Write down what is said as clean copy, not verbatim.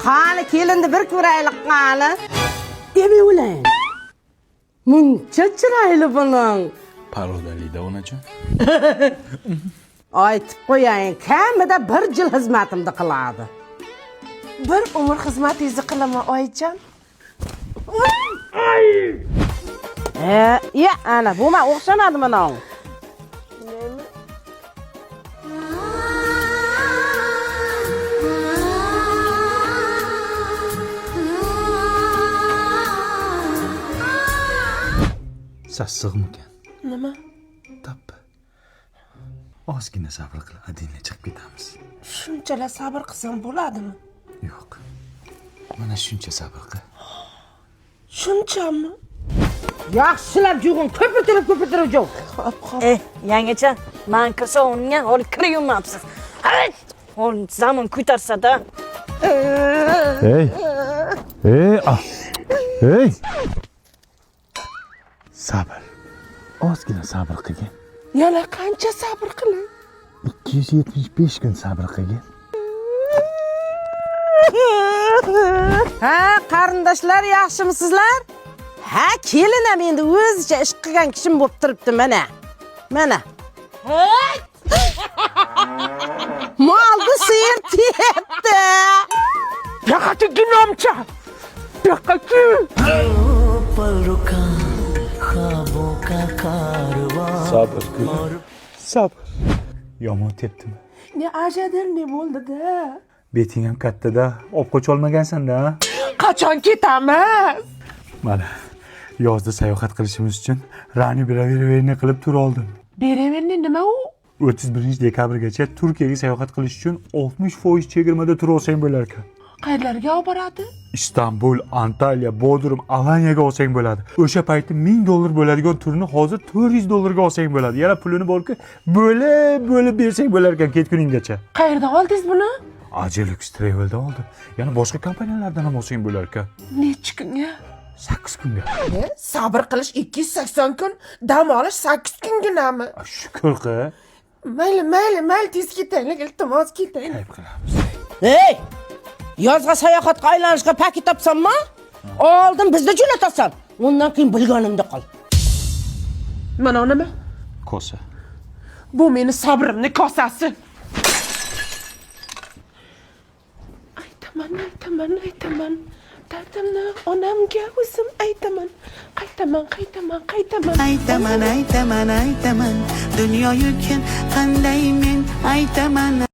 Qani kelinni bir ko'raylik qani. Deb o'layin. Muncha chiroyli buning. Parodalida onajon. Aytib qo'yayin, kamida bir yil xizmatimni qiladi. Bir umr xizmatingizni qilaman, oyijon. E, ya ana bu man o'xshamadi mana. Sassiqmikan? Nima? Tappa. Ozgina sabr qil, adinla chiqib ketamiz. Shunchalar sabr qilsam bo'ladimi? Yo'q. Mana shuncha sabr qil. Shunchami? Yaxshilab yuvin, ko'pirtirib ko'pirtirib yuv. Hop, hop. Yangacha, man kir sovungan, holi kir yuvmabsiz. Holi zamon ko'tarsa-da. Ey! Ey, ah! Ey! Sabr. Ozgina sabr qilgin. Yana qancha sabr qilay? 275 kun sabr qilgin. Ha, qarindoshlar yaxshimisizlar? Ha, kelin ham endi o'zicha ish qilgan kishim bo'lib turibdi mana. Mana. Molni siyir tepdi. Buyoqqa ginomcha. Buyoqqa Sabr qil. Sabr. Yomon tepdimi? Ne ajadir ne bo'ldi-da? Beting ham katta-da, olib qocholmagansan-da. Qachon ketamiz? Mana yozda sayohat qilishimiz uchun Rani Beraverni qilib tur oldim. Beraverni nima u? 31 dekabrgacha Turkiyaga sayohat qilish uchun 60% chegirmada tur olsang bo'lar ekan. Qayerlarga olib boradi? Istanbul, Antalya, Bodrum, Alanyaga olsang bo'ladi. O'sha payti 1000 dollar bo'ladigan turni hozir 400 dollarga olsang bo'ladi. Yana pulini borku bo'lib bo'lib bersang bo'lar ekan ketguninggacha. Qayerdan oldingiz buni? Ajelux Travel'da oldim. Yana boshqa kompaniyalardan ham olsang bo'lar ekan. Necha kunga? 8 kunga. Sabr qilish 280 kun, dam olish 8 kunginami? Shukr qil. Mayli, mayli, mayli, tez ketaylik, iltimos ketaylik. Ayb qilamiz. Ey! Yozga sayohatga aylanishga paket topsanmi? Oldin bizni jo'natasan. Undan keyin bilganimda qil. Mana nima? Kosa. Bu meni sabrimni kosasi. Aytaman, aytaman, aytaman. Dardimni onamga o'zim aytaman. Qaytaman, qaytaman, qaytaman. Aytaman, aytaman, aytaman. Dunyoyu kim qanday men aytaman.